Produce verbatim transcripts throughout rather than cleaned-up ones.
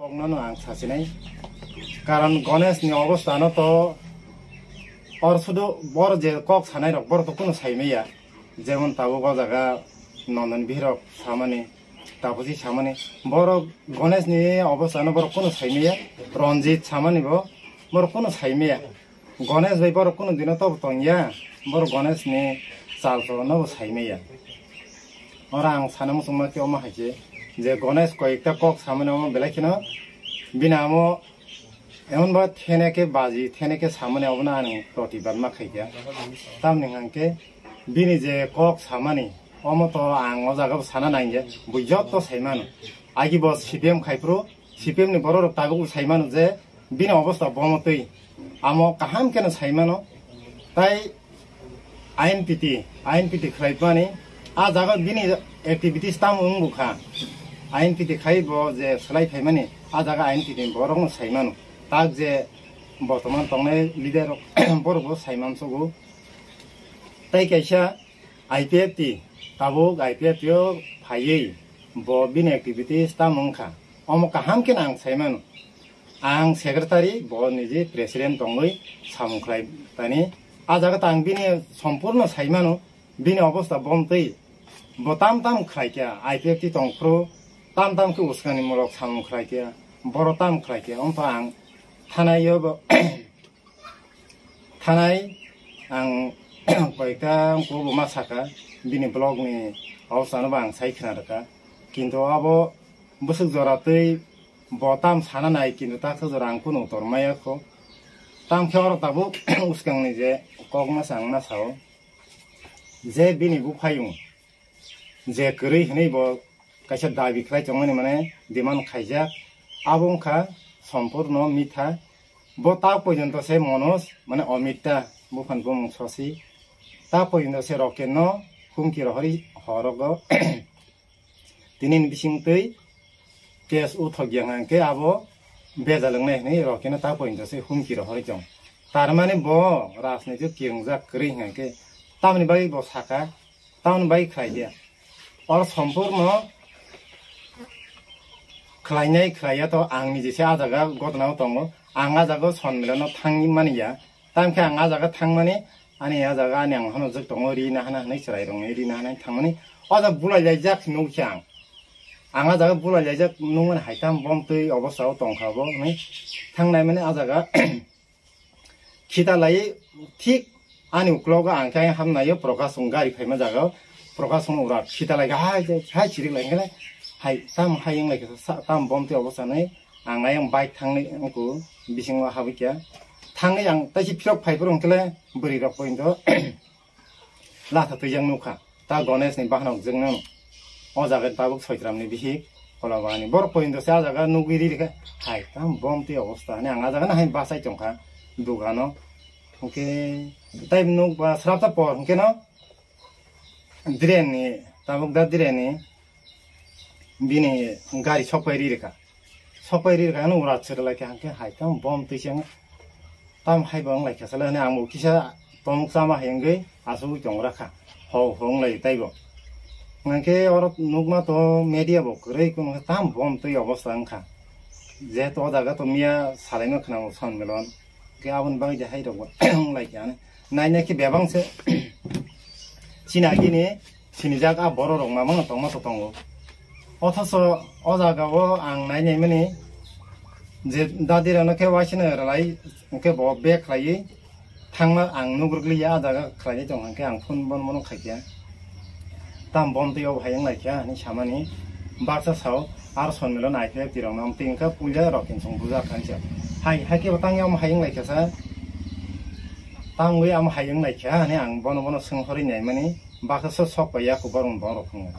Kokno no ang sasinai. Karon Ganesh ni obostha no to or sudu bor je kok sanai rok bor to kuno saimaya. Jemon tabuk o jaga Nondon Bihirok samani, Tapusi samani, borok Ganesh ni obostha no borok kuno saimaya. Ranjit samani bo borok kuno saimaya. Ganesh bai borok kuno dino tobo tongya, borok Ganesh ni chal cholo no bo saimaya. Ora ang sana muchungma khe omo hai khe je Ganesh koi ekta kok samani omo belai kheno bini amo emon ba thene khe baji, thene khe samani obono ani protibad ma khaikha. Tamni hwnkhe bini je kok samani omo to ang o jaga bo sana nangya, bo joto saimano. Agi bo C P M khaiphuru, C P M ni borok rok tabuk bo saimano je bini obostha bomo twi. Amo kaham kheno saimano. Tai I N P T, I N P T khlaimani, a jaga bini activities tamo wng bukha. I N P T khai bo je slai phaimani, a jaga I N P T ni borok no saimano. Tak je bortoman tongnai leader rok borok bo saiman sogo. Tai kaisa I P F T, tabuk I P F T o phaiwi bo bini activities tamo wngkha. Omo kaham kheno ang saimano. Ang secretary, bo niji president tongwi samung khlai tani. A jaga ta ang bini sompurno saimano, bini obostha bomtwi. Bo tam tam khlaikha, I P F T tongphuru tam tam khe uskani mulok samung khlaikha, boro tam khlaikha. Omo to ang thanai o bo thanai ang koikta kubu ma saka, bini blog ni obostha no bo ang sai khna rwkha. Kintu abo bwswk jora twi bo tam sana nai, kintu takhuk jora ang kunu utor maya kho. Tam khe oro tabuk uskang ni je kok ma sa ang ma sao. Je bini buphayung je kwrwi hwnwi bo kaisa dabi khlai tongmani, mane demand khaijak, abo wngkha sompurno mitha. Bo ta porjonto se Manoj, mane Omita, buphan bumung sosi, ta porjonto se Rokenno humki rohori horogo. Tini ni bising twi case uthok yang hwnkhe abo bejal wngnai hwnwi Rokenno ta porjonto se humki rohori tong. Tar mane bo rajnitik kiringjak kwrwi hwnkhe tamni bagwi bo saka, tamni bagwi khlai dia. Oro sompurno khlainai khlaiya to ang niji se a jaga gotnao tongo. Ang a jaga sonmilano thangmani ya. Tamkhe ang a jaga thangmani, ani a jaga ani ang hano jwk tongo, ri na hana hwnwi chwrai rokni ri na hana thangmani. O jaga bulai laijak nukya ang. Ang a jaga bulai laijak nukmani hai tam bom twi obostha o tongkha bo hwnwi thangnai mani a jaga khita lai thik ani uklogo ang khe hamnaio Prakash song gari phaima jaga o Prakash song ura khita lai hai hai chirik lai khe hai tam hai wng lai khe sa tam bom twi obostha nai. Ang ayang bike thangni wngkhu bisingo habwi kha. Thangwi ang taisi phirok phai phuru hwnkhe le bwrwi rok pointo latha twijak nukha. Ta Ganesh ni bahanok jwkno o jaga tabuk Soitram ni bihik Kolabani borok pointo se a jaga nugwi ri rikha. Hai tam bom twi obostha hwnwi ang a jaga no hai bachai tongkha dugano. Hwnkhe tai nuk ba srapta por hwnkhe no Direni, tabuk da direni bini gari sokpai ri rikha. Sokpai ri rikha hwnwi urat sere lai kha hwnkhe hai tamo bom twi se wng tam hai bo wng lai kha sale hwnwi ang bo kisa tomok chama hai wngwi achugwi tong rakha. Ho ho wng lai taibo. Hwnkhe oro nukma to media bo kwrwi kunu tam bom twi obostha wngkha. Jehetu o jaga to miya salaima khwnamo sonmilon. Hwnkhe aboni bagwi je hai rok bo wng lai kha hwnwi. Naina khe bebang se chini agini sinijak a borok rok mamano tongma to tongo. Othoso o jaga o ang nai nai mani je dadi rano khe waisano rwlai hwnkhe bo bag khlaiwi thangma ang nugrwk liya a jaga khlaiwi tong hwnkhe ang phone bono bono khaikha. Tam bom twi o hai wng lai kha hwnwi samani baksa sao aro sonmilo nai khe tirok no twi wngkha puila rok kinsong buja kha hwnwi sa. Hai hai khe bo tang yam hai wng lai kha sa. Tangwi amo hai wng lai kha hwnwi ang bono bono swng horwi nai mani baksa sok pai ya kho borok borok hwnwi.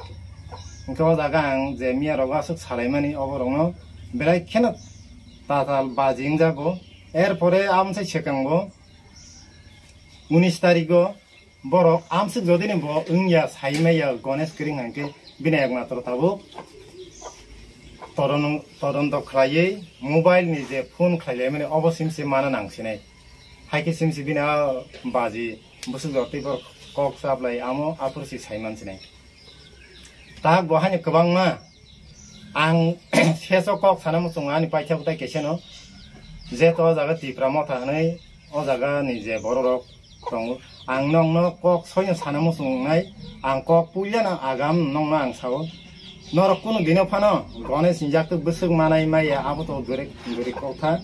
Hwnkhe o jaga ang je miya rogo aswk salai mani obo rokno belai kheno tatal baji wng jago. Er pore amsai swkango unis tarigo borok amswk jodi ni bo wngya sai maya Ganesh Kering hwnkhe bini ekmatro tabuk toron-, todonto khlaiwi mobile ni je phone khlai lai mani obo sim se mana nang sinai. Hai khe sim se bini a baji bwswk jotoi borok kok chap lai amo aphuru se sai man sinai. Tak bo haino kwbangma Ang seso kok sana muchungo ani paithago tai keseno, je to o jaga Tipra Motha hwnwi o jaga ni je borok rok tongo. Ang nokno kok soino sana muchungnai, ang kok puilano agam nokno ang sao. Norok kunu dino phano Ganesh ni jaktuk bwswk manai maya abo to gori gori kok tha.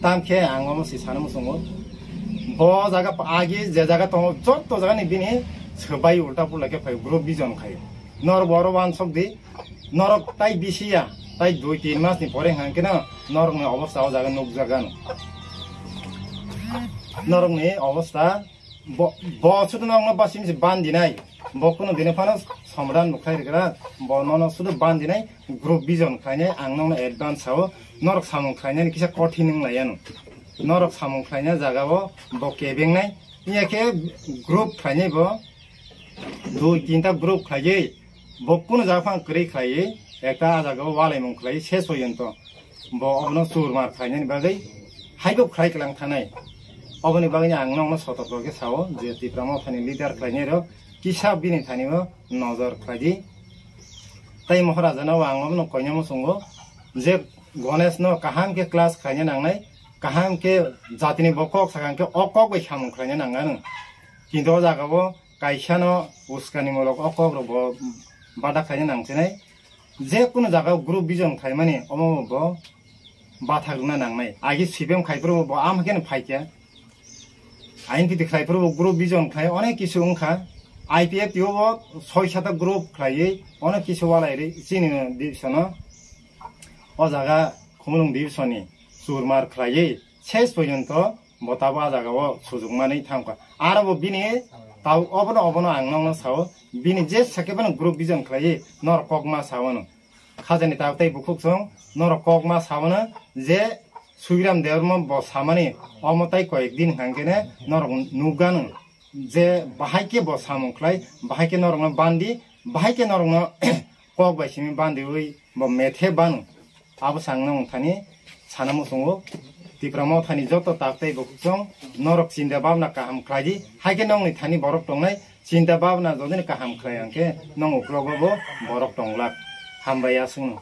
Tamkhe ang omo si sana muchungo. Bo jaga agi je jaga tongo jotto jaga ni bini swbai ulta pulta khe phai group vision khai. Norok bo oro uansuk di. Norok tai bisi ya, tai dui tin mas ni pore hang khe no norok ni obostha o jaga nukjagano. Norok ni obostha bo, bo sudu norok no basim se ban dinai. Bo kuno dino phano somadan nuk khai rikra. Bo nono sudu ban dinai, group vision khlainai, ang nokno advance sao. Norok samung khlainani kisa kothin wng lai ano. Norok samung khlaina jaga o bo kebengnai. Iya khe group khlainai bo. Dui tinta group khlaiwi bo kunu jaga phang kwrwi khlaiwi ekta ah jaga o walaimung khlaiwi ses poyonto bo obono churmar khlainani bagwi haibo khlai kwlang thanai. Oboni bagwi ang nokno sotorko khe sao je Tipra Mothani leader khlainai rok kisa bini thani o nojor khlai di. Tai Maharaja no ang obono koinai muchungo je Ganesh no kaham khe class khlaina nangnai, kaham khe jatini bo kok sakang khe o kok bai samung khlaina nangnai. Kintu o jaga o kaisa no uskani mulok o kok rok bo bada khaina nangsinai. Je kunu jaga o group vision khaimani omo bo bathak rwna nangnai. Agi C P M khai phuru bo am khe no phaikya. Ain piti khai phuru bo group vision khai onek kisu wngkha. I P F T o bo soi sata group khlaiwi onek kisu walai ri chini division o. O jaga Khumulwng division ni churmar khlaiwi ses poyonto bo tabo ah jaga o sujukmani thangkha. Aro bo bini tau obono obono ang nokno sao, bini je sakhe bono group vision khlaiwi norok kokma saono. Khajani tau tei bukhuk song norok kokma saono je Suiram Debbarma bo samani omo tai koyek din hangkhe ne norok nukgano. Je bahai khe bo samung khlai, bahai khe norokno bandi, bahai khe norokno kok bai simi bandiwi bo methe banu. Abo chwng nokno thani sana muchungo. Tipra Mothani joto tak tei bukhuk song norok chinta bhabna kaham khlai di. Hai khe nokni thani borok tongnai chinta bhabna jodini kaham khlai hwnkhe nok uklogo bo borok tonglak. Hambai aswkno.